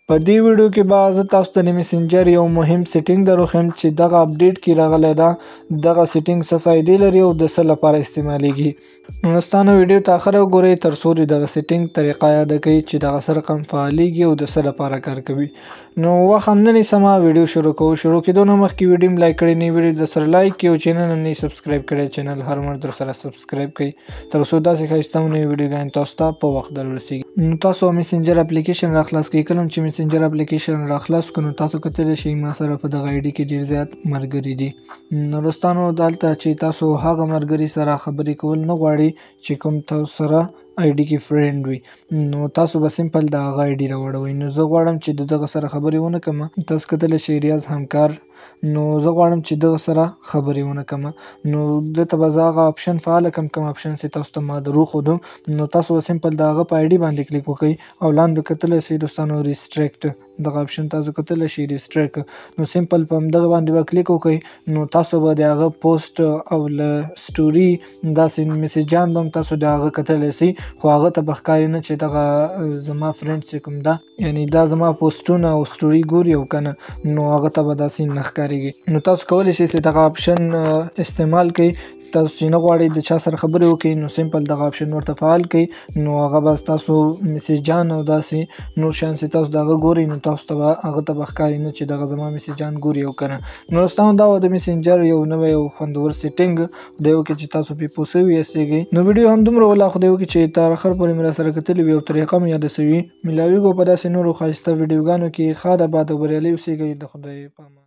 په دې ویډیو کې به زه تاسو ته د میسنجر یو مهم setting دروښیم چې دغه update کې راغلی ده. دغه setting څه فایدې لري او د څه لپاره استعمالیږي. نو دوستانو ویډیو ته اخره وګورئ تر څو د دغه setting طریقه یاده کړئ چې دغه څه رقم فعالیږي او د څه لپاره کار کوي. نو وخت هم نه نیسم، ویډیو شروع کوو. شروع کېدو نه مخکې ویډیو هم like کړئ، نوې ویډیو در سره like کړئ او channel هم نه subscribe کړئ، channel هر مر در سره subscribe کړئ تر څو داسې ښایسته او نوې ویډیوګانې تاسو ته په وخت در ورسیږي. نو تاسو میسنجر اپلیکیشن را خلاص کړئ. کله چې میسنجر اپلیکیشن را خلاص کړو نو تاسو کتلی شئ ما سره په دغه ID کې ډېر زیات ملګري دي. نو دوستانو دلته چې تاسو هغه ملګري سره خبرې کول نه غواړئ چې کوم تاسو سره ID کې friend وي، نو تاسو به simple د هغه ID راوړوئ. نو زه غواړم چې د دغه سره خبرې ونه کړم. تاسو کتلی شئ ریاض همکار، نو زه غواړم چې دغه سره خبرې ونه کړم. نو دلته به زه هغه option فعاله کړم کوم option چې تاسو ته ما دروښودو. نو تاسو به simple د هغه په ID باندې کلیک وکړئ او لاندې کتلی شئ دوستانو restrict، دغه option تاسو کتلی شئ restrict. نو simple په همدغه باندې به کلیک وکړئ. نو تاسو به د هغه پوسټ او له story داسې میسجان به هم تاسو د هغه کتلی شئ، خو هغه ته به ښکاري نه چې دغه زما friend چې کوم ده، یعنی دا زما پوسټونه او story ګوري او که نه، نو هغه ته به داسې نه ښکارېږي. نو تاسو کولی شئ چې دغه option استعمال کړئ. تاسو چې نه غواړئ د چا سره خبرې وکړئ نو simple دغه option ورته فعال کړئ، نو هغه به ستاسو میسجان او داسې نور شیان چې تاسو د هغه ګورئ نو تاسو ته به هغه ته به ښکاري نه چې دغه زما میسجان ګوري او که نه. نو دوستانو دا وه د میسنجر یو نوی او خوندور setting، خدای وکړي چې تاسو پرې پوه سوي یاستئ. نو ویډیو هم دومره وله، خدای وکړي چې تر اخر پورې مې راسره کتلي وي او طریقه مې یاده سوي. ملاویږو په داسې نورو ښایسته ویډیوګانو کې. ښاد اباد او بریالي اوسېږئ. د خدای په امان.